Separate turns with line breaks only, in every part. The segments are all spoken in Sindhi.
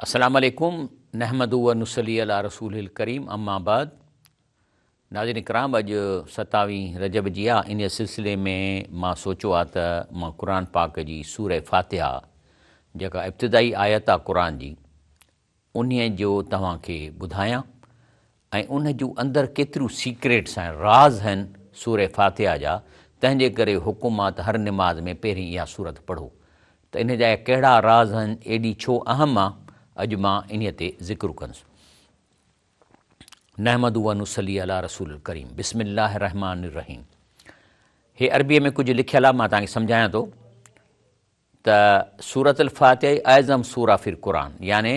السلام عليڪم نحمده و نصلي علي رسوله الڪريم اما بعد ناظرين ڪرام اڄ ستاويهين رجب جي آ انهي سلسلي ۾ مان سوچيو آ ته مان قرآن پاڪ جي سوره فاتحه جيڪا ابتدائي آيت آ قرآن جي انهي جو توهان کي ٻڌايان ۽ ان جون اندر ڪيتريون سيڪريٽس آهن، راز آهن سوره فاتحه جا، تنهن جي ڪري حڪم آ ته هر نماز ۾ پهرين اها سورت پڙهو ته انهي جا ڪهڙا راز آهن، ايڏي ڇو اهم آ، اڄ مان انهي تي ذڪر ڪندس. نحمده و نصلي علي رسول الڪريم بسم الله الرحمٰن الرحيم هي عربيء ۾ ڪجهه لکيل آ مان توهان کي سمجهايان ٿو. ته سورة الفاتحه اعظم سورة في القرآن يعني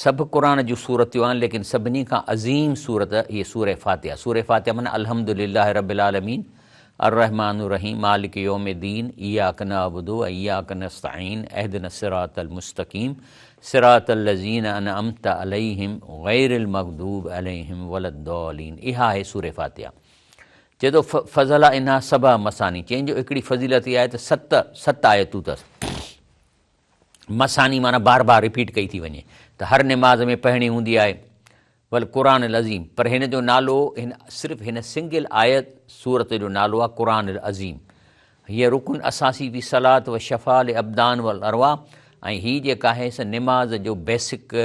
سڀ قرآن جون سورتيون آهن ليڪن سڀني کان عظيم سورت هيء سورة فاتحه سورة فاتحه معنيٰ الحمد لله رب العالمين الرحمن الرحيم مالڪ يوم الدين اياڪ نعبد و اياڪ نستعين اهدنا الصراط المستقيم صراط الذين انعمت عليهم غير المغضوب عليهم ولا الضالين اها آهي سورة فاتحه. چئي ٿو فضل انها سبع مثاني چئين جو هڪڙي فضيلت اها آهي ته ست ست آيتون اٿس مثاني معنيٰ بار بار رپيٽ ڪئي ٿي وڃي ته هر نماز ۾ پڙهڻي هوندي آهي والقرآن العظيم پر هن جو نالو هن صرف هن سنگل آيت سورت جو نالو آهي قرآن العظيم هيء رڪن اساسي في صلاة و شفاء لابدان والارواح ۽ هي جيڪا آهي سا نماز جو بيسڪ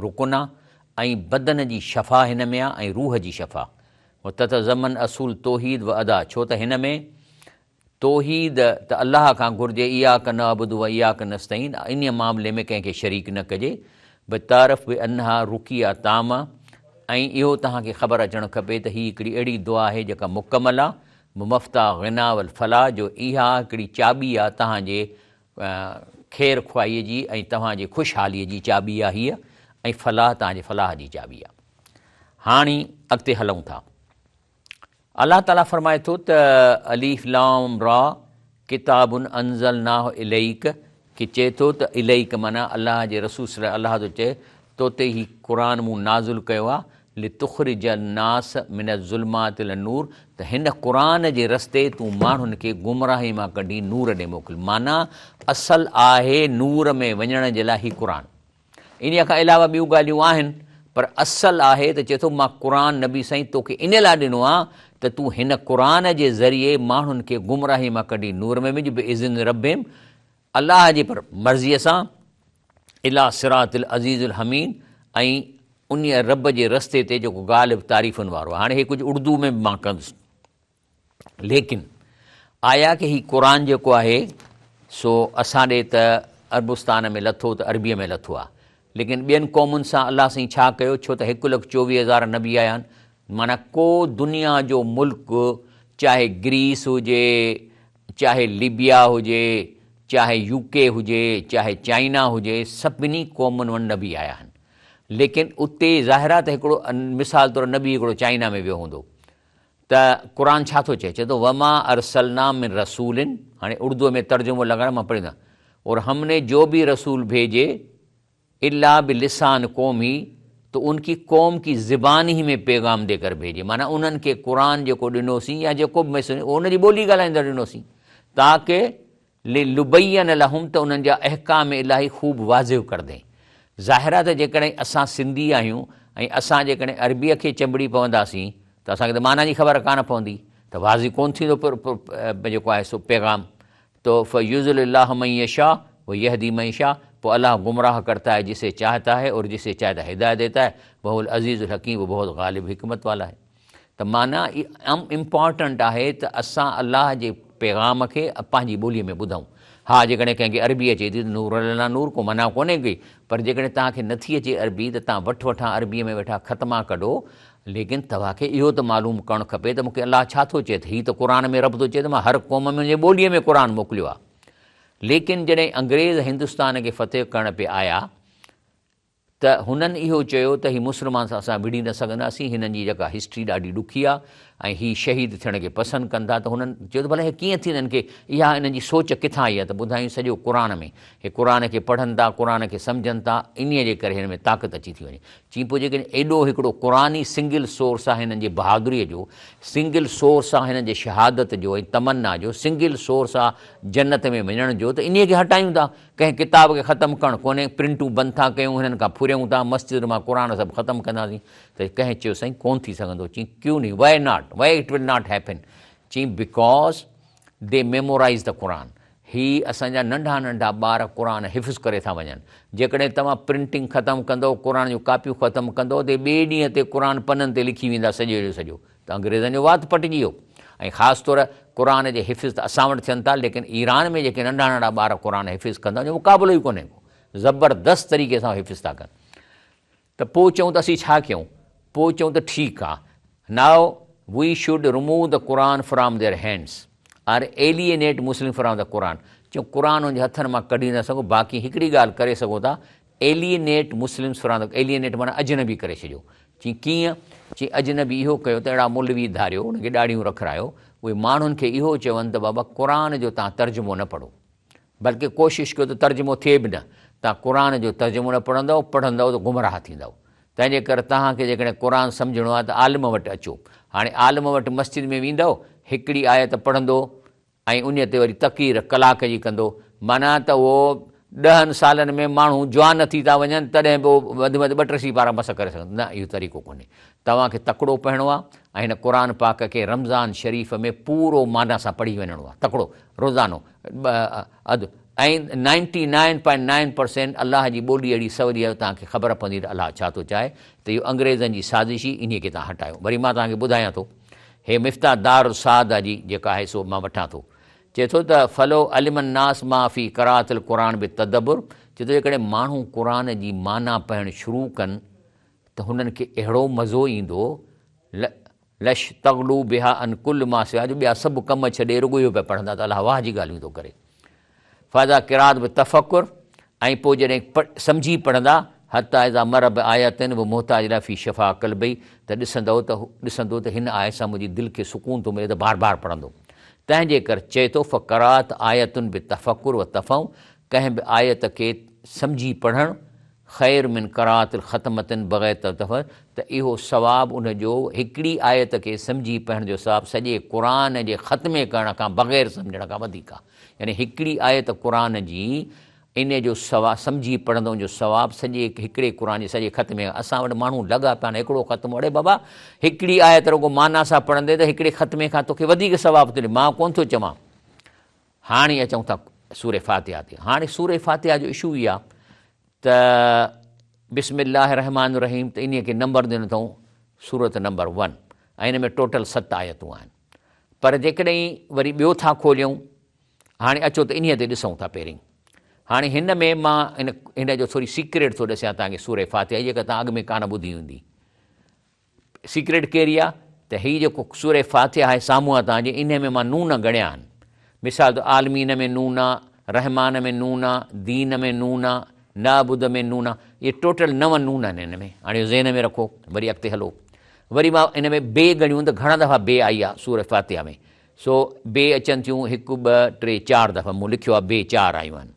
رڪن آهي ۽ بدن جي شفا هن ۾ آهي ۽ روح جي شفا وتتضمن اصول توحيد و ادا ڇو ته هن ۾ توحيد ته الله کان گهرجي اياڪ نعبد و اياڪ نستعين انهيء معاملي ۾ ڪنهن کي شريڪ نه ڪجي بتعرف بانها رقيه تامه ۽ اهو توهان کي خبر اچڻ کپي ته هي هڪڙي اهڙي دعا آهي جيڪا مڪمل آهي بمفتاح غنا والفلاح جو اها هڪڙي چاٻي آهي توهان جي خير خواهيء جي ۽ توهان جي خوشحاليء جي چاٻي آهي هيء ۽ فلاح توهان جي فلاح جي چاٻي آهي. هاڻي اڳتي هلون ٿا. الله تعاليٰ فرمائي ٿو ته الف لام را ڪتاب انزلناه اليڪ ڪي چئي ٿو ته اليڪ معنيٰ الله جي رسول صلي الله ٿو چئي تو تي هي قرآن مون نازل ڪيو آهي لتخرج الناس من الظلمات الي النور ته هن قرآن جي رستي تون ماڻهن کي گمراهي مان ڪڍي نور ڏي موڪل معنيٰ اصل آهي نور ۾ وڃڻ جي لاء هي قرآن انهيء کان علاوه ٻيون ڳالهيون آهن پر اصل آهي ته چئي ٿو مان قرآن نبي سائين توکي ان لاء ڏنو آهي ته تون هن قرآن جي ذريعي ماڻهن کي گمراهي مان ڪڍي نور ۾ وجهه باذن ربهم الله جي پر مرضيء سان الي صراط العزيز الحميد ۽ انهيء رب جي رستي تي جيڪو غالب تعريفن وارو آهي. هاڻي هي ڪجهه اردو ۾ به مان ڪندس. ليڪن آيا ڪه هي قرآن جيڪو آهي سو اسان ڏي ته عربستان ۾ لٿو ته عربيء ۾ لٿو آهي ليڪن ٻين قومن سان الله سائين ڇا ڪيو ڇو ته هڪ لک 24,000 نبي آيا آهن معنيٰ ڪو دنيا جو ملڪ چاهي گريس هجي چاهي ليبيا هجي، چاهي يو ڪي هجي، چاهي چائنا هجي، سڀني قومن وٽ نبي آيا آهن. ليڪن اتي ظاهر آهي ته هڪڙو مثال طور نبي هڪڙو چائنا ۾ ويو هوندو ته قرآن ڇا ٿو چئي؟ چئي ٿو وما ارسلنا من رسول، هاڻي اردوء ۾ ترجمو لڳائڻ مان پڙهندس، اور هم ني جو ڀي رسول ڀيجي الا بلسان قومه تو ان ڪي قوم ڪي زبان هي ۾ پيغام the ڪر ڀيجي معنيٰ انهن کي قرآن جيڪو ڏنوسين يا جيڪو به ميسج اهو ان جي ٻولي ڳالهائيندڙ ڏنوسين تاڪه ليبين لهم ته انهن جا احڪام الاهي خوب واضح ڪر دين ظاهر آهي ته جيڪڏهن اسان سنڌي آهيون ۽ اسان جيڪڏهن عربيء کي چنبڙي پونداسين ته اسان کي ته معنيٰ جي خبر ڪانه پوندي ته واضح ڪونه ٿيندو جيڪو آهي سو پيغام تو فيضل الله من يشاء ويهدي من يشاء پوء الله گمراهه ڪرتا هي جسي چاهتا هي اور جسي چاهتا هي هدايت ديتا هي وهو العزيز الحڪيم وہ بهت غالب حڪمت والا هي ته معنيٰ ام امپارٽنٽ آهي ته اسان الله جي پيغام کي پنهنجي ٻولي ۾ ٻڌون ها جيڪڏهن ڪنهن کي عربي اچي ٿي ته نور لنا نور ڪو منع ڪونهي ڪئي پر جيڪڏهن توهان کي نٿي اچي عربي ته توهان وٺ وٺان عربي ۾ ويٺا ختما ڪڍو ليڪن توهان کي اهو ته معلوم ڪرڻ کپي ته مون کي الله ڇا ٿو چئي ته هي ته قرآن ۾ رب ٿو چئي ته مان هر قوم ۾ ان جي ٻوليء ۾ قرآن موڪليو آهي. ليڪن جڏهن انگريز هندستان کي فتح ڪرڻ پئي آيا ته هنن اهو چيو ته هي مسلمان سان اسان وڙهي نه سگهنداسين، هنن جي جيڪا هسٽري ڏاڍي ڏکي آهي ۽ هي شهيد ٿيڻ کي پسند ڪن ٿا ته هنن چيو ته ڀلا هي ڪيئن ٿيندن کي اها انهن جي سوچ ڪٿان آئي آهي ته ٻڌايون سڄو قرآن ۾ هي قرآن کي پڙهن ٿا، قرآن کي سمجهن ٿا، انهيء جي ڪري هن ۾ طاقت اچي ٿي وڃي. چين پوء جيڪڏهن ايڏو هڪڙو قرآن ئي سنگل سورس آهي هنن جي بهادريء جو، سنگل سورس آهي هنن جي شهادت جو ۽ تمنا جو، سنگل سورس آهي جنت ۾ وڃڻ جو ته انهيء کي هٽايون ٿا. ڪنهن ڪتاب کي ختم ڪرڻ ڪونهي، پرنٽون بند ٿا ڪيون، هنن کان ڦريون ٿا، مسجد مان قرآن سڀ ختم ڪنداسين ته ڪنهن چيو سائين ڪونه ٿي سگهندو، چيائين ڪيو نهين، why not, why it will not happen, چيائين because the memorise the Quran, هي اسان جا ننڍا ننڍا ٻار قرآن حفظ ڪري ٿا وڃن، جيڪڏهن توهان پرنٽنگ ختم ڪندؤ، قرآن جون ڪاپيون ختم ڪندؤ ته ٻئي ڏينهن تي قرآن پنن تي لکي ويندا سڄو جو سڄو. ته انگريزن جو وات پٽجي ويو ۽ خاص طور قرآن جي حفظ ته اسان وٽ ٿين ٿا ليڪن ايران ۾ جيڪي ننڍا ننڍا ٻار قرآن حفظ ڪن ٿا ان جو مقابلو ئي ڪونهي ڪو زبردست طريقي سان حفظ ٿا ڪن ته پوء چئون ته اسين ڇا ڪيون پوء چئون ته ٺيڪ آ now we should remove the Quran from their hands or alienate Muslim from the Quran چئون قرآن ان جي هٿن مان ڪڍي نه سگهو باقي هڪڙي ڳالهه ڪري سگهو ٿا Alienate Muslims from the Alienate معنيٰ اجنبي ڪري ڇڏيو. چيائين ڪيئن؟ چيائين اجنبي اهو ڪيو ته اهڙا مولوي ڌاريو، انهن کي ڏاڙهيون رکرايو، اهي ماڻهن کي اهو چون ته بابا قرآن جو توهان ترجمو نه پڙهو، بلڪه ڪوشش ڪيو ته ترجمو ٿئي به نه، توهان قرآن جو ترجمو نه پڙهندؤ، پڙهندؤ ته گمراهه ٿيندؤ. تنهن جي ڪري توهان کي جيڪڏهن قرآن سمجهڻو آهي ته عالم وٽ اچو. هاڻي عالم وٽ مسجد ۾ ويندؤ، هڪڙي آيت پڙهندو، ۽ انهيء تي وري تقرير ڪلاڪ جي ڪندو، معنيٰ ته اهو ڏهن سالن ۾ ماڻهو جوان ٿي ٿا وڃن، تڏهن به اهو وڌ ۾ وڌ ٻه ٽي سيپارا مس ڪري سگهندو. نه، اهو طريقو ڪونهي. توهان کي تڪڙو پڙهڻو آهي ۽ هن قرآن پاڪ کي رمضان شريف ۾ پورو معنيٰ سان پڙهي وڃڻو آهي، تڪڙو، روزانو ٻه اڌ ۽ ninety nine point nine percent الله جي ٻولي اهڙي سولي آهي جو توهان کي خبر پوندي ته الله ڇا ٿو چاهي ته اهو انگريزن جي سازش هئي، انهيء کي توهان هٽايو. وري مان توهان کي ٻڌايان ٿو. هي مفتاح دار السعاده جي جيڪا آهي سو مان وٺان ٿو. چئي ٿو ته فلو علم الناس ما في قراءة القرآن بالتدبر چئي ٿو جيڪڏهن ماڻهو قرآن جي معنيٰ پڙهڻ شروع ڪن ته هنن کي اهڙو مزو ايندو لشتغلوا بها عن ڪل ما سواها جو ٻيا سڀ ڪم ڇڏي رڳو اهو پيا پڙهندا ته الله واهه جي ڳالهيون ٿو ڪري. فاذا قرات بتفڪر ۽ پوء جڏهن سمجهي پڙهندا، حتي اذا مر بآية و محتاج لها في شفاء قلبه ته ڏسندؤ ته ڏسندو ته هن آيت سان منهنجي دل کي سڪون ٿو ملي ته بار بار پڙهندو. تنهن جي ڪر چئي ٿو فقرات آية بتفڪر و تفهم ڪنهن به آيت کي سمجهي پڙهڻ خير من قراءة الختمة بغير تدبر ته اهو ثواب ان جو هڪڙي آيت کي سمجهي پڙهڻ جو ثواب سڄي قرآن جي ختمي ڪرڻ کان بغير سمجهڻ کان وڌيڪ آهي يعني هڪڙي آيت قرآن جي ان جو ثواب سمجهي پڙهندو ان جو ثواب سڄي هڪڙي قرآن جي سڄي ختمي کان اسان وٽ ماڻهو لڳا پيا آهن هڪڙو ختمو اڙي بابا هڪڙي آيت رڳو معنيٰ سان پڙهندي ته هڪڙي ختمي کان توکي وڌيڪ ثواب ٿو ملي مان ڪونه ٿو چوان هاڻي اچون ٿا سورة فاتحه تي. هاڻي سورة فاتحه جو اشو اهو آهي ته بسم الله الرحمٰن الرحيم ته انهيء کي نمبر ڏنو اٿئون سورت نمبر ون ۽ ان ۾ ٽوٽل ست آيتون آهن. پر جيڪڏهن وري ٻيو ٿا کوليون هاڻي اچو ته انهيء تي ڏسون ٿا پهرين. هاڻي هن ۾ مان هن جو ٿوري سيڪريٽ ٿو ڏسيان توهان کي سورة فاتحه جي جيڪا توهان اڳ ۾ ڪانه ٻڌي هوندي. سيڪريٽ ڪهڙي آ ته هي جيڪو سوره فاتحه آهي سامهون آ توهان جي انهي ۾ مان نون ڳڻيا آهن مثال طور عالمين ۾ نون آ رحمان ۾ نون آ دين ۾ نون آ نعبد ۾ نون آ اهي ٽوٽل نو نون آهن هن ۾ هاڻي اهو ذهن ۾ رکو وري اڳتي هلو وري مان ان ۾ بي ڳڻيون ته گهڻا دفعا بي آئي آ سوره فاتحه ۾ سو بي اچن ٿيون هڪ ٻه ٽي چار دفعا مون لکيو آ بي چار آيون آهن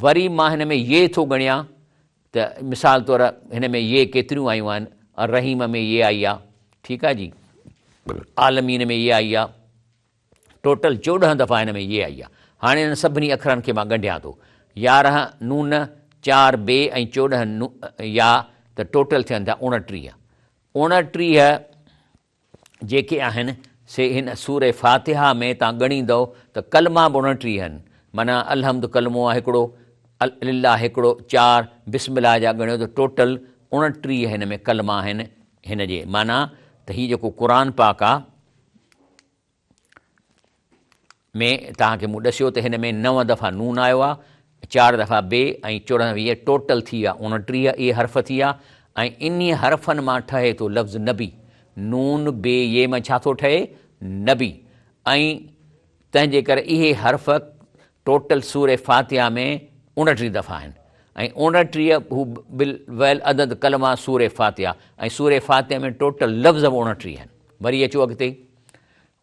وري مان هن ۾ يي ٿو ڳڻيان ته مثال طور هن ۾ يي ڪيتريون آيون آهن، الرحيم ۾ يي آئي آ، ٺيڪ آ جي، عالمين ۾ يي آئي آ، ٽوٽل 14 دفعا هن ۾ يي آئي آ. هاڻي انهن سڀني اکرن کي مان ڳنڍيان ٿو. 11 نون، چار بي ۽ 14 يا ته ٽوٽل ٿين ٿا 29. 29 جيڪي آهن سي هن سورة فاتحه ۾ تان ڳڻيندؤ ته ڪلما به 29 آهن، معنيٰ الحمد ڪلمو آهي هڪڙو، لله هڪڙو، چار، بسم الله جا ڳڻيو ته ٽوٽل 29 هن ۾ ڪلما آهن هن جي معنيٰ ته هي جيڪو قرآن پاڪ آ، ۾ توهان کي مون ڏسيو ته هن ۾ نو دفعا نون آيو آهي، چار دفعا بي ۽ 14 ويهه ٽوٽل ٿي ويا 29 اهي حرف ٿي ويا ۽ انهي حرفن مان ٺهي ٿو لفظ نبي. نون بي يي مان ڇا ٿو ٺهي؟ نبي ۽ تنهن جي ڪري اهي حرف ٽوٽل سورة فاتحه ۾ 29 دفعا آهن ۽ 29 هو بالويل عدد ڪلمه سورة فاتحه ۽ سورة فاتحه ۾ ٽوٽل لفظ به 29 آهن. وري اچو اڳتي.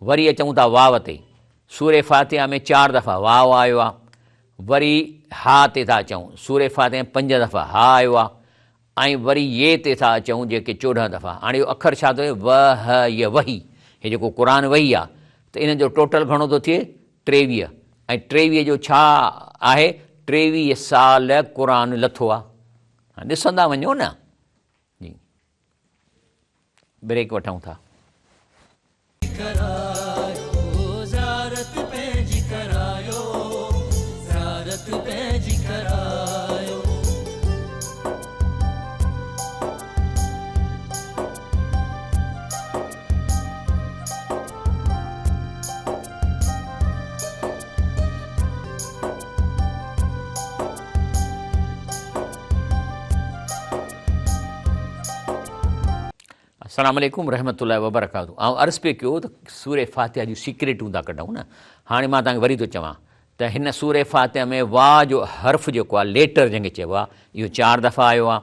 وري اچون ٿا واو تي. سورة فاتحه ۾ چار دفعا واو آيو آ. وري ها تي ٿا اچون. سورة فاتحه ۾ پنج دفعا ها آيو آ. ۽ وري يي تي ٿا اچون جيڪي 14 دفعا. هاڻي اهو اکر ڇا ٿو ٿئي؟ و ه ي وحي. هي جيڪو قرآن وحي آ ته ان جو ٽوٽل گهڻو ٿو ٿئي؟ 23 ۽ 23 جو ڇا آهي؟ ٽيويهه سال قرآن لٿو آ. هاڻي ڏسندا وڃو نه. جي بريڪ وٺون ٿا. السلام عليڪم رحمة الله وبرڪاته آئون عرض پئي ڪيو ته سوره فاتحه جون سيڪريٽون ٿا ڪڍون نه هاڻي مان توهان کي وري ٿو چوان ته هن سوره فاتحه ۾ وا جو حرف جيڪو آهي ليٽر جنهن کي چئبو آهي اهو چار دفعا آيو آهي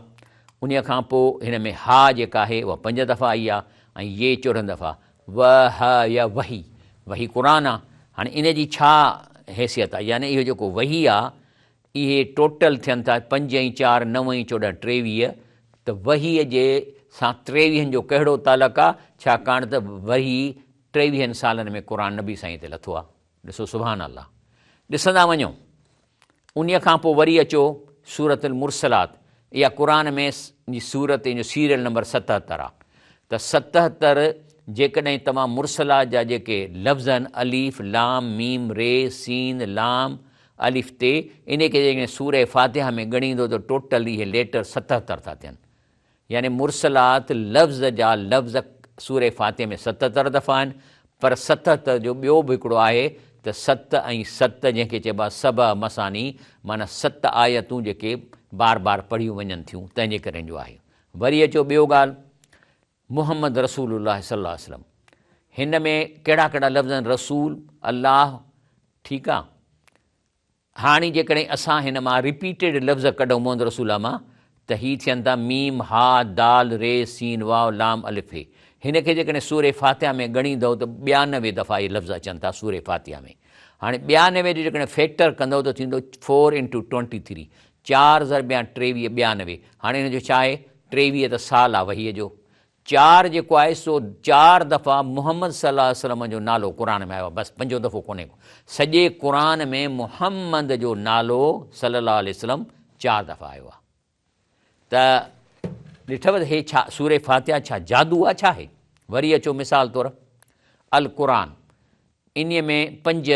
انهيء کان پوء هن ۾ ها جيڪا آهي اها پنج دفعا آئي آهي ۽ يي 14 دفعا. و ه ي وحي، وحي قرآن آ، هاڻي ان جي ڇا حيثيت آ، يعني اهو جيڪو وحي آ، اهي ٽوٽل ٿين ٿا پنج ۽ چار نو ۽ 14 ٽيويهه، ته وحي جي سان ٽيويهن جو ڪهڙو تعلق آ، ڇاڪاڻ ته وحي ٽيويهن سالن ۾ قرآن نبي سائين تي لٿو آ. ڏسو سبحان الله ڏسندا وڃو. انهيء کان پوء وري اچو سورة المرسلات اها قرآن ۾ جي سورت ان جو سيريل نمبر 77 آ ته 77 جيڪڏهن توهان مرسلات جا جيڪي لفظ آهن الف لام ميم ري سين لام الف تي انهي کي جيڪڏهن سورة فاتحه ۾ ڳڻيندو ته ٽوٽل اهي ليٽر 77 ٿا ٿين يعني مرسلات لفظ جا لفظ سورة فاتح ۾ 77 دفعا آهن، پر 77 جو ٻيو به هڪڙو آهي ته ست ۽ ست جنهن کي چئبو آهي سبع مثاني معنيٰ ست آيتون جيڪي بار بار پڙهيون وڃن ٿيون تنهن جي ڪري جو آهي. وري اچو ٻيو ڳالهه محمد رسول الله صلي الله عليه وسلم هن ۾ ڪهڙا ڪهڙا لفظ آهن رسول الله ٺيڪ آ. هاڻي جيڪڏهن اسان هن مان رپيٽيڊ لفظ ڪڍون محمد رسول الله مان ته هي ٿين ٿا ميم، ها، دال، ري، سين، واو، لام، الف، هي. هن کي جيڪڏهن سورة فاتحه ۾ ڳڻيندؤ ته 92 دفعا اهي لفظ اچن ٿا سورة فاتحه ۾. هاڻي 92 جو جيڪڏهن فيڪٽر ڪندؤ ته ٿيندو فور انٽو ٽوئنٽي ٿري، چار ضربيان 23 92. هاڻي هن جو ڇا آهي؟ 23 ته سال آهي وحيء جو. چار جيڪو آهي سو چار دفعا محمد صلي الله عليه وسلم جو نالو قرآن ۾ آيو آهي بس پنجون دفعو ڪونهي ڪو. سڄي قرآن ۾ محمد جو نالو صلي الله عليه وسلم چار دفعا آيو آهي. ته ڏٺو ته هي ڇا سورة فاتحه ڇا جادو آهي ڇا آهي؟ وري اچو مثال طور القرآن انهي ۾ پنج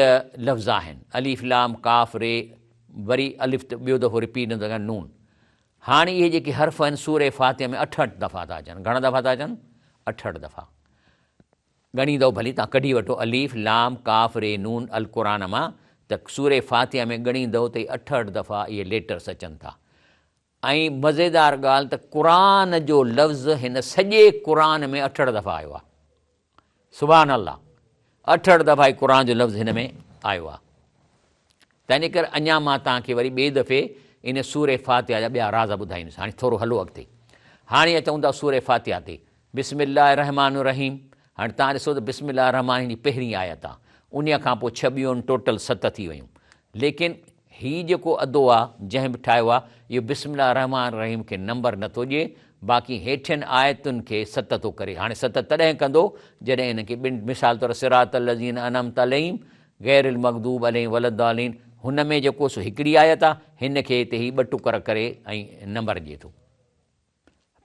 لفظ آهن الف لام ڪاف ري وري الف ته ٻيو دفعو رپيٽ نٿو ڪيان نون هاڻي اهي جيڪي حرف آهن سورة فاتحه ۾ 68 دفعا ٿا اچن. گهڻا دفعا ٿا اچن؟ 68 دفعا. ڳڻيندؤ ڀلي تان ڪڍي وٺو الف لام ڪاف ري نون القرآن مان ته سورة فاتحه ۾ ڳڻيندؤ ته 68 دفعا اهي ليٽرس اچن ٿا. ۽ مزيدار ڳالهه ته قرآن جو لفظ هن سڄي قرآن ۾ 68 دفعا آيو آهي. سبحان الله 68 دفعا هي قرآن جو لفظ هن ۾ آيو آهي. تنهن ڪري اڃا مان توهان کي وري ٻئي دفعي ان سورة فاتحه جا ٻيا راز ٻڌائيندس. هاڻي ٿورو هلو اڳتي. هاڻي اچون ٿا سورة فاتحه تي. بسم الله الرحمٰن الرحيم. هاڻي توهان ڏسو ته بسم الله الرحمٰن هن جي پهرين آيت آهي. انهيء کان پوء ڇهه ٻيون ٽوٽل ست ٿي ويون. ليڪن هي جيڪو ادو آ جنهن به ٺاهيو آ اهو بسم الله الرحمٰن الرحيم کي نمبر نٿو ڏئي باقي هيٺين آيتن کي ست ٿو ڪري. هاڻي ست تڏهن ڪندو جڏهن هن کي ٻن مثال طور صراط الذين انعمت عليهم غير المغضوب عليهم ولا الضالين هن ۾ جيڪو سو هڪڙي آيت آ هن کي هتي هي ٻه ٽڪر ڪري ۽ نمبر ڏئي ٿو.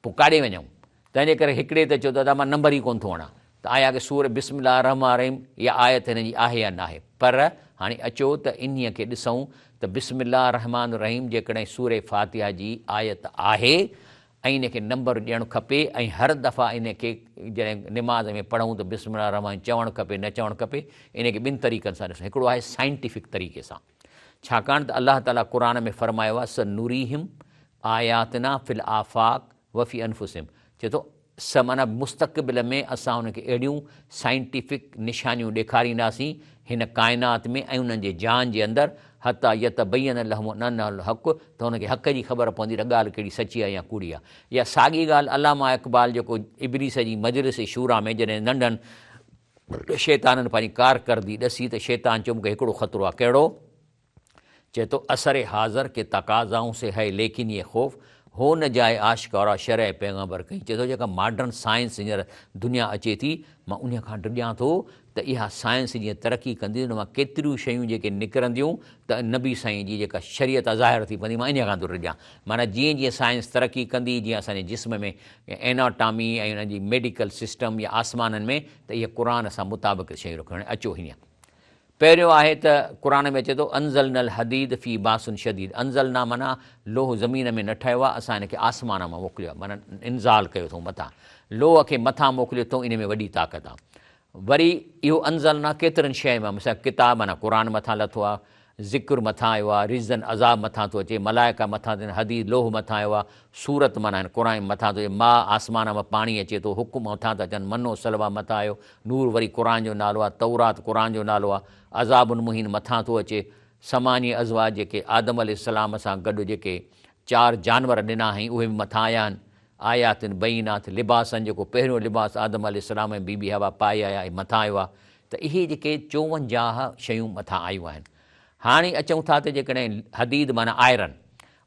پوء ڪاڏي وڃون؟ تنهنجي ڪري هڪڙي ته چيو ته ادا مان نمبر ئي ڪونه ٿو هڻان ته آيا ڪي سورة بسم الله الرحمٰن الرحيم اها آيت هن جي آهي يا ناهي پر هاڻي اچو ته انهيء کي ڏسون ته بسم الله الرحمٰن الرحيم جيڪڏهن سورة فاتحه جي آيت آهي ۽ ان کي نمبر ڏيڻ کپي ۽ هر دفعا ان کي جڏهن نماز ۾ پڙهون ته بسم الله الرحمٰن چوڻ کپي نه چوڻ کپي ان کي ٻن طريقن سان ڏسون هڪڙو آهي سائنٽيفڪ طريقي سان ڇاڪاڻ ته الله تعاليٰ قرآن ۾ فرمايو آهي سنريهم آياتنا في الآفاق وفي انفسهم چئي ٿو س معنيٰ مستقبل ۾ اسان انهن کي اهڙيون سائنٽيفڪ نشانيون ڏيکارينداسين هن ڪائنات ۾ ۽ انهن جي جان جي اندر حتيٰ يتبين لهم انه الحق ته انهن کي حق جي خبر پوندي ته ڳالهه ڪهڙي سچي آهي يا ڪوڙي آهي. اها ساڳي ڳالهه علامه اقبال جيڪو ابليس جي مجلس شوريٰ ۾ جڏهن ننڍن شيطانن پنهنجي ڪارڪردگي ڏسي ته شيطان چيو مون کي هڪڙو خطرو آهي ڪهڙو؟ چئي ٿو عصر حاضر ڪي تقاضائون سي هي ليڪن يه خوف هو نه جاء آشڪارا شرع پيغمبر ڪئين. چئي ٿو جيڪا ماڊرن سائنس هينئر دنيا اچي ٿي مان انهيء کان ڊڄان ٿو ته اها سائنس جيئن ترقي ڪندي ان مان ڪيتريون شيون جيڪي نڪرنديون ته نبي سائين جي جيڪا شريعت آهي ظاهر ٿي پوندي مان انهيء کان ٿو ڊڄان. معنيٰ جيئن جيئن سائنس ترقي ڪندي جيئن اسان جي جسم ۾ ايناٽامي ۽ ان جي ميڊيڪل سسٽم يا آسمانن ۾ ته اهي قرآن سان مطابقت شيون رکيون. هاڻي اچو هينئر پهريون آهي ته قرآن ۾ اچي ٿو انزلنا الحديد في باس شديد انزلنا معنيٰ لوهه زمين ۾ نه ٺهيو آهي اسان هن کي آسمان مان موڪليو آهي معنيٰ انزال ڪيو اٿئون مٿان لوهه کي مٿان موڪليو اٿئون ان ۾ وڏي طاقت آهي وري اهو انزلنا ڪيترن شين مان مثال ڪتاب معنيٰ قرآن مٿان لٿو آهي ذڪر مٿان آيو آهي رجزن عذاب مٿان ٿو اچي ملائڪه مٿان ٿين حديد لوهه مٿان آيو آهي سورت معنيٰ هن قرآن مٿان ٿو اچي ماء آسمان مان پاڻي اچي ٿو حڪم مٿان ٿا اچن منو سلويٰ مٿان آيو نور وري قرآن جو نالو آهي تورات قرآن جو نالو آهي عذاب مهين مٿان ٿو اچي ثمانيه ازواج جيڪي آدم عليه السلام سان گڏ جيڪي چار جانور ڏنا هئائين اهي به مٿان آيا آهن آيات بينات لباسن جيڪو پهريون لباس آدم عليه السلام ۽ بي بي حوا پائي آيا اهي مٿان آيو آهي ته اهي جيڪي 54 شيون مٿان آيون آهن. هاڻي اچون ٿا ته جيڪڏهن حديد معنيٰ آئرن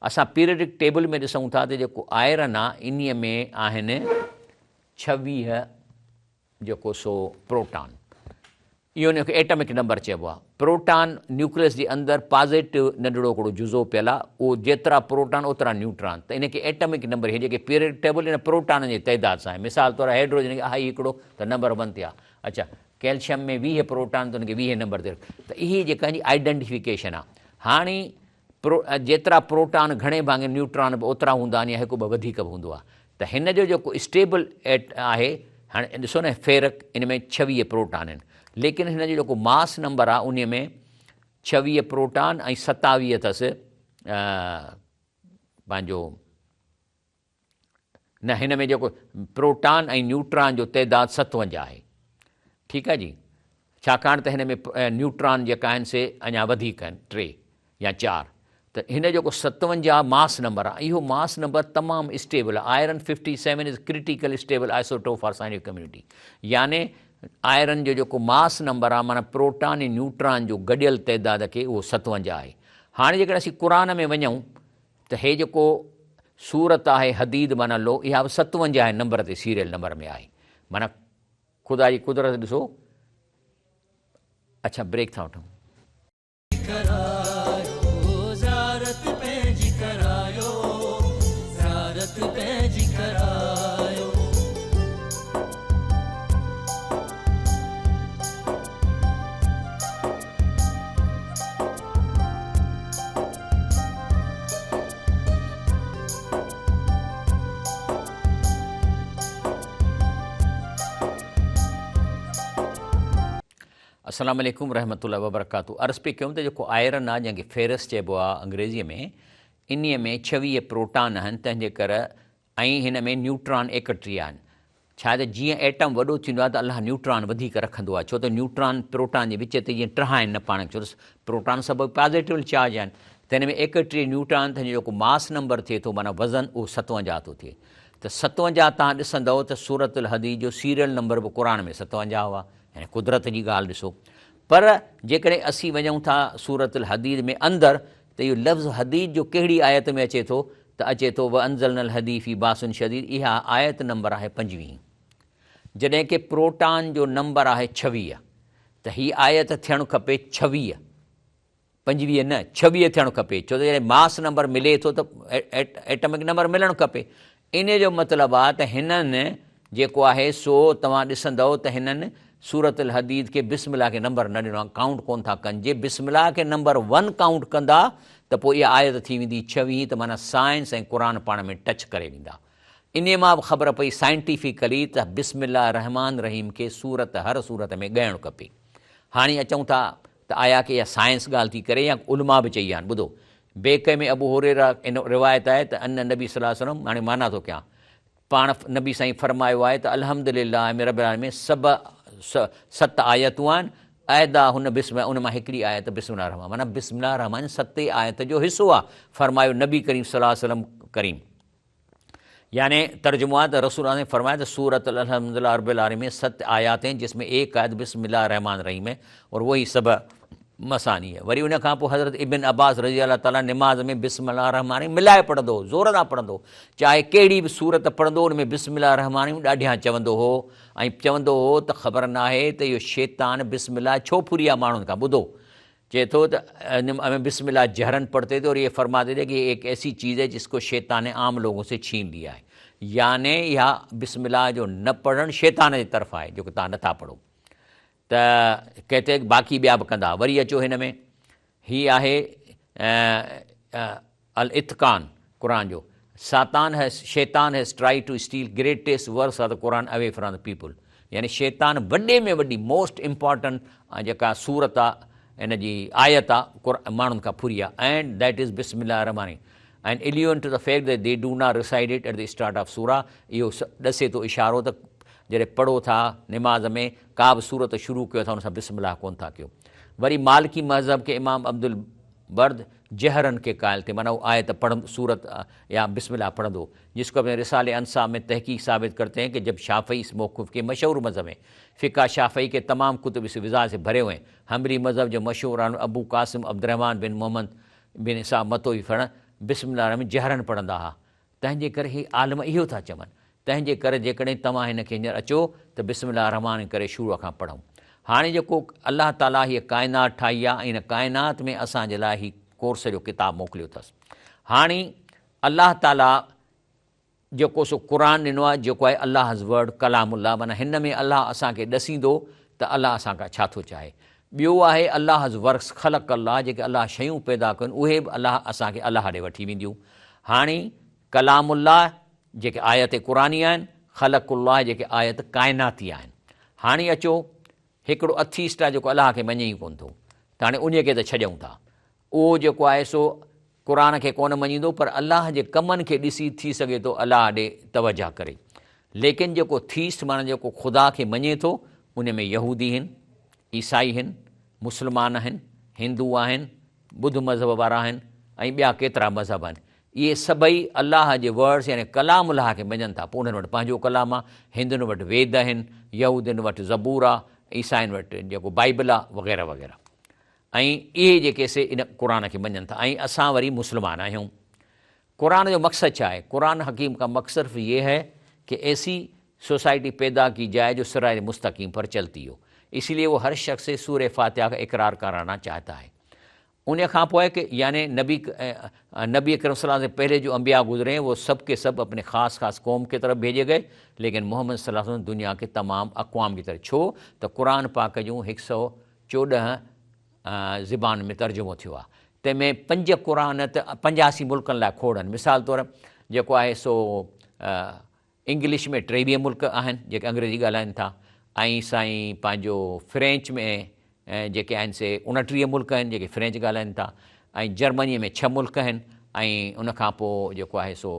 اسان پيريڊڪ ٽيبل ۾ ڏسون ٿا ته جيڪو آئرن آهي انهيء ۾ آهن 26 جيڪو سو پروٽان اهو ان کي ايٽمڪ نمبر چئبو آهي. پروٽان نيوڪليس جي اندر پازيٽو ننڍڙو هڪڙو جزو پيل آهي اهو جيترا پروٽان اوترا نيوٽران ته ان کي ايٽمڪ نمبر هي جيڪي پيريڊڪ ٽيبل ان پروٽانن جي تعداد سان آهي مثال طور هيڊروجن کي آهي ئي هڪڙو ته نمبر ون تي آهي اڇا ڪيلشم ۾ 20 پروٽان ته ان کي 20 نمبر تي رک ته اهي جيڪا ان جي آئيڊنٽيفڪيشن آهي هاڻي پرو جيترا پروٽان گهڻي ڀاڱي نيوٽران به اوترا هوندا آهن يا هڪ ٻه وڌيڪ به هوندو آهي ته هن جو جيڪو اسٽيبل ايٽ آهي هاڻي ڏسو نه فيرڪ ان ۾ 26 پروٽان آهن ليڪن هن جو جيڪو ماس نمبر آهي ان ۾ 26 پروٽان ۽ 27 اٿس پنهنجو نه هن ۾ جيڪو پروٽان ۽ نيوٽران جو تعداد 57 آهي ٺيڪ آهي جي ڇاڪاڻ ته هن ۾ نيوٽران جيڪا آهن سي اڃا وڌيڪ آهن 3 يا 4 ته هن جيڪو 57 ماس نمبر آهي اهو ماس نمبر تمام اسٽيبل آهي iron 57 is critical stable isotope for scientific community يعني آئرن جو جيڪو ماس نمبر آهي معنيٰ پروٽان ۽ نيوٽران جو گڏيل تعداد کي اهو 57 آهي هاڻي جيڪڏهن اسين قرآن ۾ وڃون ته هي جيڪو سورت آهي حديد معنيٰ لوهه اها به 57 نمبر تي سيريل نمبر ۾ آهي معنيٰ خدا جي قدرت ڏسو. اڇا بريڪ ٿا وٺون.
ڪرايو زيارت پنهنجي ڪرايو زيارت پنهنجي ڪرايو.
السلام عليڪم رحمة الله وبرڪاته عرض پئي ڪيم ته جيڪو آئرن آهي جنهن کي فيرس چئبو آهي انگريزيء ۾ انهيء ۾ 26 پروٽان آهن تنهن جي ڪر ۽ هن ۾ نيوٽران 31 آهن. ڇا ته جيئن ايٽم وڏو ٿيندو آهي ته الله نيوٽران وڌيڪ رکندو آهي ڇو ته نيوٽران پروٽان جي وچ تي جيئن ٽهائن نه پاڻ کي ڇو ته پروٽان سڀ پازيٽو چارج آهن ته هن ۾ 31 نيوٽران ته هن جو جيڪو ماس نمبر ٿئي ٿو معنيٰ وزن اهو 57 ٿو ٿئي ته 57 توهان ڏسندؤ ته سورة الحديد جو سيريل نمبر به قرآن ۾ 57 هئا يعني قدرت جي ڳالهه ڏسو پر جيڪڏهن اسين وڃون ٿا سورة الحديد ۾ اندر ته اهو لفظ حديد جو ڪهڙي آيت ۾ اچي ٿو ته اچي ٿو وانزلنا الحديد في باس شديد اها آيت نمبر آهي 25 جڏهن ڪي پروٽان جو نمبر آهي 26 ته هي آيت ٿيڻ کپي 26 25 نه 26 ٿيڻ کپي ڇو ته جڏهن ماس نمبر ملي ٿو ته ايٽمڪ نمبر ملڻ کپي ان جو مطلب آهي ته هنن جيڪو آهي سو توهان ڏسندؤ ته هنن سورة الحديد کي بسم الله کي نمبر نه ڏنو آهي ڪائونٽ ڪونه ٿا ڪن جي بسم الله کي نمبر ون ڪائونٽ ڪندا ته پوء اها آيت ٿي ويندي ڇويهين ته معنيٰ سائنس ۽ قرآن پاڻ ۾ ٽچ ڪري ويندا انهي مان به خبر پئي سائنٽيفڪلي ته بسم الله الرحمٰن الرحيم کي سورت هر سورت ۾ ڳائڻ کپي هاڻي اچون ٿا ته آيا ڪي اها سائنس ڳالهه ٿي ڪري يا علماء به چئي ويا آهن ٻڌو بيڪ ۾ ابو هريره ان روايت آهي ته ان نبي صلي الله عليه وسلم هاڻي معنيٰ ٿو ڪيان پاڻ نبي سائين فرمايو آهي ته الحمد لله ۾ رب العالمين سڀ ست آيتون آهن احدا هن بسم ان مان هڪڙي آيت بسم الله الرحمٰن معنيٰ بسم الله الرحمٰن ستي آيت جو حصو آهي فرمايو نبي ڪريم صلي الله عليه وسلم ڪريم يعني ترجمو آهي ته رسول الله فرمايا ته سورة الحمد لله رب العالمين ست آيات ہیں جس میں ایک آیت بسم الله الرحمن الرحیم ہے اور وہی سب مثاني. وري ان کان پوء حضرت ابن عباس رضي الله تعالٰي نماز ۾ بسم الله الرحمٰن الرحيم ملائي پڙهندو هو، زور سان پڙهندو هو، چاهي ڪهڙي به سورت پڙهندو هو ان ۾ بسم الله الرحمٰن الرحيم ڏاڍيان چوندو هو ۽ چوندو هو ته خبر ناهي ته اهو شيطان بسم الله ڇو ڦري آ ماڻهن کان، ٻڌو چئي ٿو ته ۾ بسم الله جهرن پڙهتي ٿي اور يي فرماتي ٿي ڪي ايڪ ايسي چيز هي جس ڪو شيطان ني عام لوگون سي ڇين ليا هي يعني اها بسم الله جو نه پڙهڻ شيطان جي طرف آهي جيڪو توهان نٿا پڙهو. ته ڪهتي باقي ٻيا به ڪندا. وري اچو هن ۾ هي آهي الاتقان قرآن جو ساتان هيز شيطان has tried to steal greatest verse of the Quran away from the people يعني شيطان وڏي ۾ وڏي موسٽ امپارٽنٽ جيڪا سورت آ ان جي آيت آ ماڻهن کان ڦري آ اينڊ that از بسم الله الرحمٰن الرحيم and allude to the fact that they do not recite it at the start of surah اهو ڏسي ٿو اشارو ته جڏهن پڙهو ٿا نماز ۾ ڪا به سورت شروع ڪيو ٿا ان سان بسم الله ڪونه ٿا ڪيو. وري مالڪي مذهب کي امام عبدالبرد جهرن کي قائل ٿي معنيٰ هو آيت پڙهندو سورت يا بسم الله پڙهندو جس کو اپني رسالي انصاف ۾ تحقيق ثابت ڪرتي هين ڪه جب شافعي اس موقف کي مشهور مذهب هين فقه شافعي کي تمام ڪتب اس وضاحت سي ڀري هوئي هين حنبلي مذهب جو مشهور عالم ابو قاسم عبدالرحمان بن محمد بن اسحاق متوي فرڻ بسم الله الرحمن جهرن پڙهندا ها تنهن جي ڪري هي عالم اهو ٿا چون، تنهن جي ڪري جيڪڏهن توهان هن کي هينئر اچو ته بسم الله الرحمٰن ڪري شروع کان پڙهون. هاڻي جيڪو الله تعاليٰ هيء ڪائنات ٺاهي آهي ۽ هن ڪائنات ۾ اسان جي لاء هي ڪورس جو ڪتاب موڪليو اٿس. هاڻي الله تعاليٰ جيڪو سو قرآن ڏنو آهي جيڪو آهي الله's Word ڪلام الله معنيٰ هن ۾ الله اسان کي ڏسيندو ته الله اسان کان ڇا ٿو چاهي. ٻيو آهي الله's Works خلق الله جيڪي الله شيون پيدا ڪيون اهي به الله اسان کي الله ڏي وٺي وينديون. هاڻي ڪلام الله جيڪي آيت قرآني آهن، خلق الله جيڪي آيت ڪائناتي آهن. هاڻي اچو هڪڙو اٿيسٽ آهي جيڪو الله کي مڃي ئي ڪونه ٿو ته هاڻي انهي کي ته ڇڏيون ٿا. اهو جيڪو آهي سو قرآن کي ڪونه مڃيندو پر الله جي ڪمن کي ڏسي ٿي سگهي ٿو الله ڏي توجه ڪري. ليڪن جيڪو ٿيسٽ معنيٰ جيڪو خدا کي مڃي ٿو ان ۾ يهودي هن، عيسائي هن، مسلمان آهن، هندو آهن، ٻڌ مذهب وارا آهن ۽ ٻيا ڪيترا مذهب آهن. اهي سڀئي الله جي ورڊس يعني ڪلام الله کي مڃن ٿا. پوء انهن وٽ پنهنجو ڪلام آهي، هندن وٽ ويد آهن، يهودين وٽ زبور آهي، عيسائين وٽ جيڪو بائيبل آهي وغيره وغيره. ۽ اهي جيڪي سي ان قرآن کي مڃن ٿا ۽ اسان وري مسلمان آهيون. قرآن جو مقصد ڇا آهي؟ قرآن حڪيم کا مقصد صرف يه هي ڪه ايسي سوسائٽي پيدا ڪي جائي جو صراط مستقيم پر چلتي هو اسي ليي وو هر شخص سي سوره فاتحه کا اقرار ڪرانا چاهتا هي. ان کان پوء ڪه يعني نبي نبي اڪرم صلي الله عليه وسلم پهلي جو انبياء گذري هين وو سب ڪي سب اپني خاص خاص قوم ڪي طرف ڀيجي گئي ليڪن محمد صلي الله عليه وسلم دنيا ڪي تمام اقوام ڪي طرف ڇو ته قرآن پاڪ جون هڪ سئو 14 زبان ۾ ترجمو ٿيو آهي تنهن ۾ پنج قرآن ته 85 ملڪن لاء کوڙ آهن مثال طور جيڪو آهي سو انگلش ۾ 23 ملڪ آهن جيڪي انگريزي ڳالهائن ٿا ۽ سائين پنهنجو فرينچ ۾ جيڪي آهن سي 29 ملڪ آهن جيڪي فرينچ ڳالهائن ٿا ۽ جرمني ۾ 6 ملڪ آهن ۽ ان کان پوء جيڪو آهي سو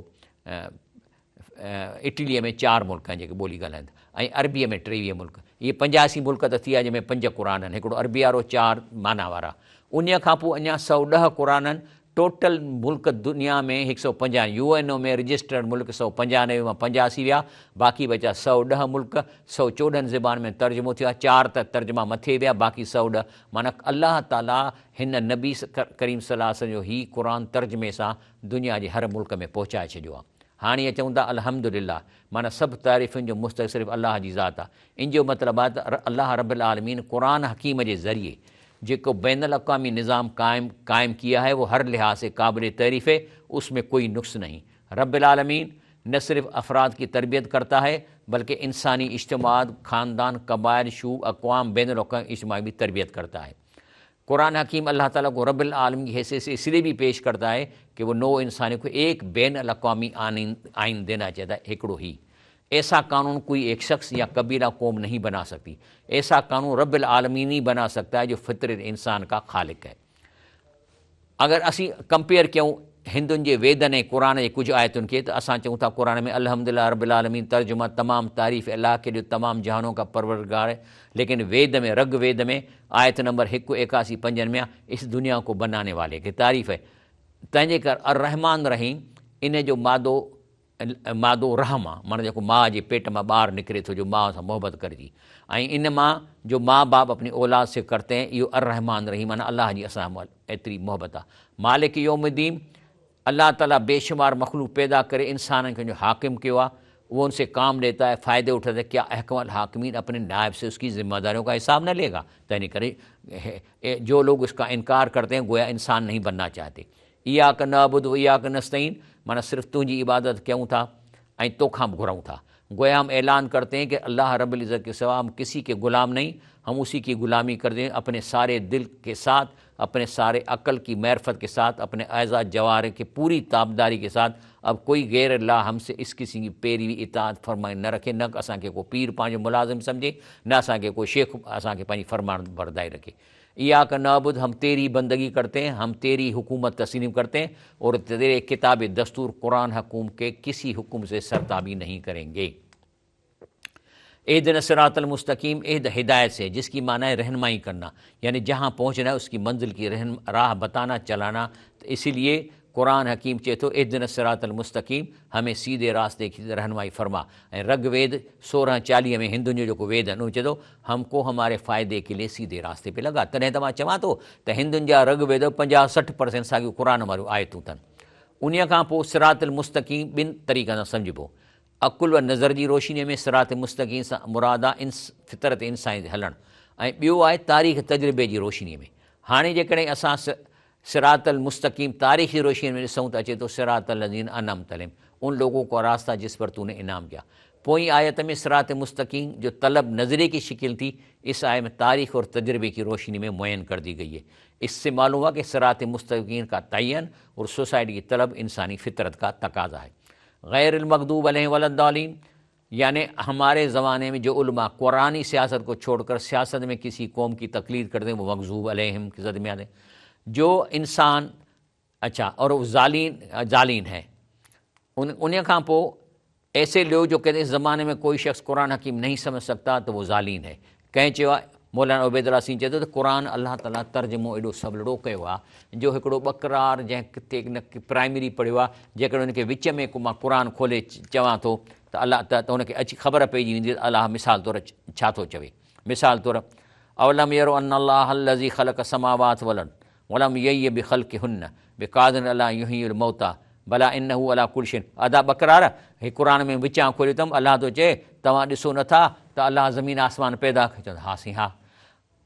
اٽليء ۾ چار ملڪ آهن جيڪي ٻولي ڳالهائين ٿا ۽ عربيء ۾ 23 ملڪ. اهي 85 ملڪ ته ٿي ويا جنهن ۾ پنج قرآن آهن، هڪڙو عربيء وارو چار معنيٰ وارا. انهيء کان پوء اڃا 110 قرآن آهن. ٽوٽل ملڪ دنيا ۾ هڪ سئو پنجاهه يو اين او ۾ رجسٽرڊ ملڪ 195 مان 85 ويا، باقي بچا 110 ملڪ، 114 زبان ۾ ترجمو ٿيو آهي، چار ته ترجما مٿي ويا، باقي 110 معنيٰ الله تعاليٰ هن نبي ڪريم صلي الله عليه وسلم جو هي قرآن ترجمي سان دنيا جي هر ملڪ ۾ پهچائي ڇڏيو آهي. هاڻي اهي چون ٿا الحمدلله معنيٰ سڀ تعريفن جو مستحق صرف الله جي ذات آهي. ان جو مطلب آهي ته الله رب العالمين قرآن حڪيم جي ذريعي جيڪو بين الاقوامي نظام قائم قائم ڪيا هي وہ هر لحاظ سي قابل تعريف هي اس ۾ ڪوئي نقص نهين. رب العالمين نه صرف افراد ڪي تربيت ڪرتا هي بلڪه انساني اجتماعات، خاندان، قبائل، شعوب، اقوام، بين الاقوامي اجتماع بي تربيت ڪرتا هي. قرآن حڪيم الله تعاليٰ کو رب العالمين ڪي حيثيت سي اس ليي بي پيش ڪرتا هي ڪي وو نوع انساني کو ايڪ بين الاقوامي آئين دينا چاهتا هي هڪڙو هي ايسا قانون ڪوئي ايڪ شخص يا قبيله قوم نهين بنا سڪتي ايسا قانون رب العالمين هي بنا سڪتا هي جو فطرت انسان ڪا خالق هي. اگر اسين ڪمپيئر ڪيون هندن جي ويدن ۽ قرآن جي ڪجهه آيتن کي ته اسان چئون ٿا قرآن ۾ الحمدلله رب العالمين ترجمه تمام تعريف الله کي جو تمام جهانون کا پروردگار هي ليڪن ويد ۾ رگ ويد ۾ آيت نمبر هڪ ايڪاسي پنجن ۾ آ اس دنيا کو بناني والي کي تعريف هي تنهن جي ڪر الرحمٰن الرحيم ان جو مادو. مادو رحم آ، معنيٰ جيڪو ماء جي پيٽ مان ٻار نڪري ٿو جو ماء سان محبت ڪرجي ۽ ان مان جو ماء باپ اپني اولاد سي ڪرتي هين اهو الرحمان الرحيم معنيٰ الله جي اسان سان ايتري محبت آ. مالڪ يوم الدين، الله تعاليٰ بيشمار مخلوق پيدا ڪري انسانن کي ان جو حاڪم ڪيو آ، وہ ان سي ڪام ليتا هي، فائدي اٺاتا هي، ڪيا احڪم الحاڪمين اپني نائب سي اس ڪي ذمه داريون ڪا حساب نه لي گا، تنهن ڪري جو لوگ اس ڪا انڪار ڪرتي هين گويا انسان نهين بننا چاهتي. اياڪ نعبد و اياڪ نستعين معنيٰ صرف تنهنجي عبادت ڪيون ٿا ۽ توکان به گهرون ٿا. گويا هم اعلان ڪرتي هين ڪه الله رب العزت ڪي سوا هم ڪسي ڪي غلام نهين، هم اسي ڪي غلامي ڪرتي هين اپني ساري دل ڪي ساٿ، اپني ساري عقل ڪي معرفت ڪي ساٿ، اپني اعضاء جوارح ڪي پوري تابعداري ڪي ساٿ، اب ڪوئي غير الله هم سي اس قسم ڪي پيروي اطاعت فرمائي نه رکي، نه اسان کي ڪو پير پنهنجو ملازم سمجهي، نه اسان کي ڪو شيخ اسان کي پنهنجي فرمانبرداري رکي. اياڪ نعبد هم تيري بندگي ڪرتي هين هم تيري حڪومت تسليم ڪرتي هين اور تيري ڪتاب دستور قرآن حڪوم ڪي ڪسي حڪم سي سرتابي نهين ڪرين گي. اهدنا الصراط المستقيم اهد هدايت سي جس ڪي معنيٰ هي رهنمائي ڪرنا يعني جهان پهنچنا هي اس ڪي منزل ڪي راهه بتانا چلانا تو اسي ليي قرآن حڪيم چئي ٿو اهدنا الصراط المستقيم همين سيڌي راستي ڪي رهنمائي فرما ۽ رگ ويد 16 40 ۾ هندن جو جيڪو ويد آهن اهو چئي ٿو هم ڪو هماري فائدي ڪي ليي سيڌي راستي پي لگا تڏهن ته مان چوان ٿو ته هندن جا رگ ويد 50 60 پرسينٽ ساڳيون قرآن واريون آيتون اٿن. انهيء کان پوء صراط المستقيم ٻن طريقن سان سمجهبو. عقل و نظر جي روشنيء ۾ صراط مستقيم سان مراد آهي فطرت انساني تي هلڻ ۽ ٻيو آهي تاريخ تجربي جي روشنيء ۾. هاڻي جيڪڏهن اسان صراط المستقيم تاريخ جي روشنيء ۾ ڏسون ته اچي ٿو صراط الذين انعمت عليهم ان لوگون ڪا راستہ جس پر تو ني انعام ڪيا. پوئين آيت ۾ صراط مستقيم جو طلب نظريي ڪي شڪل ٿي اس آيت ۾ تاريخ اور تجربي ڪي روشني ۾ معين ڪر the گئي هي. اس سي معلوم هوا ڪي صراط مستقيم ڪا تعين اور سوسائٽي ڪي طلب انساني فطرت ڪا تقاضا هي. غير المغضوب عليهم ولا الضالين यानी हमारे ज़माने में जो उलमा कुरानी सियासत को छोड़कर सियासत में किसी कौम की तकलीद करते हैं वो मगजूब अलैहिम की ज़द में आते हैं। जो इंसान अच्छा और वो ज़ालीन ज़ालीन है उन खां पोइ ऐसे लोग जो कहते हैं इस ज़माने में कोई शख्स कुरान हकीम नहीं समझ सकता तो वो ज़ालीन है। कंहिं चयो आहे मौलाना उबैदुल्ला सिंह चए थो त कुरान अल्लाह ताला तर्जुमो एॾो सवलड़ो कयो आहे जो हिकिड़ो ॿकरार जंहिं किथे न प्राइमरी पढ़ियो आहे जेकॾहिं हुनखे विच में को मां कुरान खोले चवां थो त अलाह त हुनखे अची ख़बर पइजी वेंदी त अलाह मिसाल तौरु छा थो चवे। मिसाल तौरु अवलम यरो अन अल्लाह लज़ी ख़लक़ समावात वल वलम यई बिख़ल्क़िहुन्न बिक़ादिर अला युह्यिल मौता भला इन्नहु अला कुल शैइन। अदा बकरार हे कुरान में विचां खोलियो अथमि अलाह थो चए तव्हां ॾिसो नथा त अलाह ज़मीन आसमान पैदा कयो। चवंदो हा साईं हा।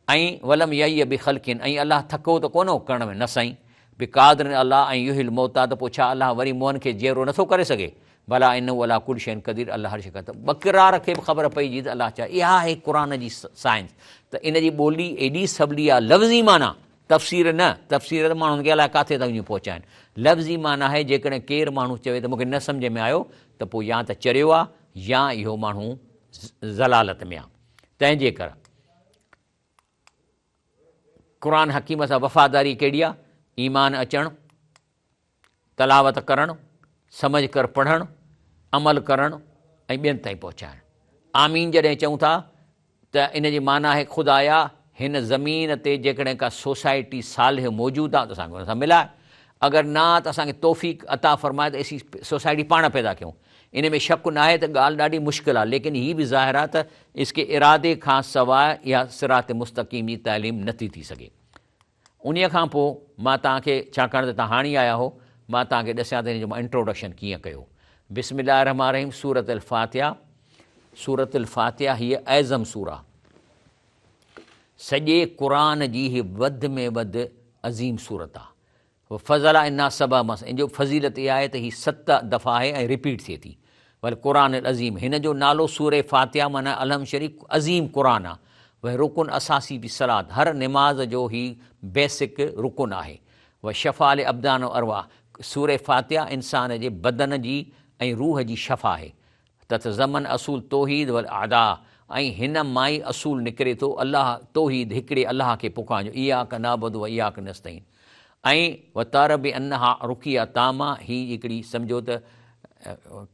ऐं वलम यई बिख़ल्क़िन ऐं अलाह थको त कोन हो करण में न साईं बिक़ादिर अलाह ऐं युह्यिल मौता त पोइ छा अलाह वरी मुंहनि खे जीअरो नथो करे सघे भला इन्नहु अला कुल शैइन क़दीर अलाह हर शइ करे। त बकरार खे बि ख़बर पइजी त अलाह छा। इहा आहे कुरान जी साइंस त इन जी ॿोली एॾी सवली आहे लफ़्ज़ी माना तफ़सीर न तफ़सीर त माण्हुनि खे अलाए किथे था वञी पहुचाइनि। लफ़्ज़ी माना आहे जेकॾहिं केरु माण्हू चवे त मूंखे न सम्झ में आयो त पोइ या त चरियो आहे या इहो माण्हू ज़लालत में आहे। तंहिंजे करे कुरान हकीम सां वफ़ादारी कहिड़ी आहे? ईमान अचणु, तलावत करणु, समझ कर पढ़णु, अमल करणु ऐं ॿियनि ताईं पहुचाइणु। आमीन जॾहिं चऊं था त इन जी माना आहे ख़ुदाया हिन ज़मीन ते जेकॾहिं का सोसाइटी सालिह मौजूदु आहे त असांखे हुन सां मिलाए, अगरि न त असांखे तौफ़ीक़ अता फ़रमाए त असीं सोसाइटी पाण पैदा कयूं। इन में शक न आहे त ॻाल्हि ॾाढी मुश्किल आहे, लेकिन हीअ बि ज़ाहिर आहे त इसके इरादे खां सवाइ इहा सिरात मुस्तक़ीम जी तालीम नथी थी सघे। उन्हीअ खां पोइ मां तव्हांखे छाकाणि त तव्हां हाणे आया हो मां तव्हांखे ॾसियां त हिन जो मां इंट्रोडक्शन कीअं कयो। बिस्मिल्लाह रहमान रहीम। सूरत अल-फातिहा। सूरत अल-फातिहा हीअ ऐज़म सूरा सॼे क़ुरान जी हीअ वधि में वधि अज़ीम सूरत आहे। फ़ज़ला इन्ना सबा मस इन जो फ़ज़ीलत इहा आहे त हीअ 7 दफ़ा आहे ऐं रिपीट थिए थी। वल क़ुरान अज़ीम हिन जो नालो सूर फातिहा माना अलहम शरीफ़ अज़ीम क़ुरान आहे। वह रुकुन असासी बि सलात हर निमाज़ जो ही बेसिक रुकुन आहे। वह शफ़ा अल अबदान अरवा सूर फातिहा इंसान जे बदन जी ऐं रूह जी शफ़ा आहे। ततज़मन असूल तौहीद वल आदा ऐं हिन मां ई असूल निकिरे थो अलाह तौहीद हिकिड़े अलाह खे पुकारण जो इयाक नाबुदु व इयाक नस्तईन ऐं व तार बि अन्नहा रुकिया तामा ही हिकिड़ी सम्झो त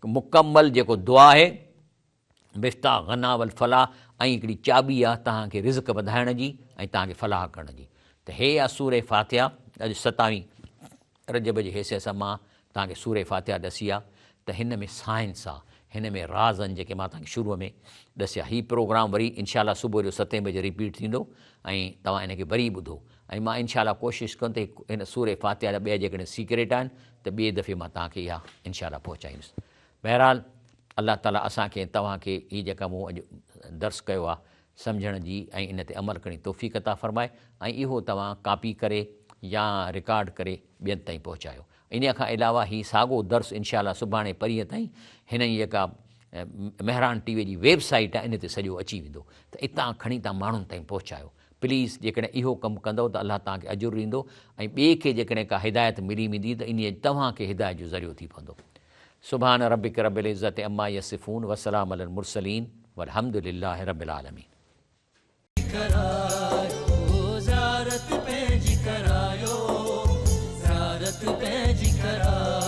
मुकमल जेको दुआ आहे मिफ्ताह गना वल फलाह ऐं हिकिड़ी चाबी आहे तव्हांखे रिज़्क वधाइण जी ऐं तव्हांखे फलाह करण जी। त हे आहे सूर फातिहा। अॼु 27 रजब जे हैसियत सां मां तव्हांखे सूर फातिहा ॾसी आहे। ته هن ۾ سائنس آ، هن ۾ راز آهن جيڪي مان توهان کي شروع ۾ ڏسيا. هي پروگرام وري انشاء الله صبح جو ستين بجي رپيٽ ٿيندو ۽ توهان ان کي وري ٻڌو ۽ مان انشاء الله ڪوشش ڪندس ته هن سورة فاتحه جا ٻيا جيڪڏهن سيڪريٽ آهن ته ٻئي دفعي مان توهان کي اها انشاء الله پهچائيندس. بهرحال الله تعالي اسان کي ۽ توهان کي هي جيڪا مون اڄ درس ڪيو آ سمجهڻ جي ۽ ان تي عمل ڪرڻ جي توفيق عطا فرمائي ۽ اهو توهان ڪاپي ڪري يا رڪارڊ ڪري ٻين تائين پهچايو. انهيء کان علاوه هي ساڳو درس انشاء الله سڀاڻي پرينء تائين هن جي جيڪا مهراڻ ٽي وي جي ويب سائيٽ آهي ان تي سڄو اچي ويندو ته اتان کڻي توهان ماڻهن تائين پهچايو پليز جيڪڏهن اهو ڪم ڪندؤ ته الله توهان کي اجر ڏيندو ۽ ٻئي کي جيڪڏهن ڪا هدايت ملي ويندي ته انهيء توهان کي هدايت جو ذريعو ٿي پوندو. سبحان ربک رب العزة عما يصفون وسلام علي المرسلين والحمد لله رب العالمين.
ڪرايو زيارت پنهنجي ڪرايو زيارت پنهنجي ڪرايو.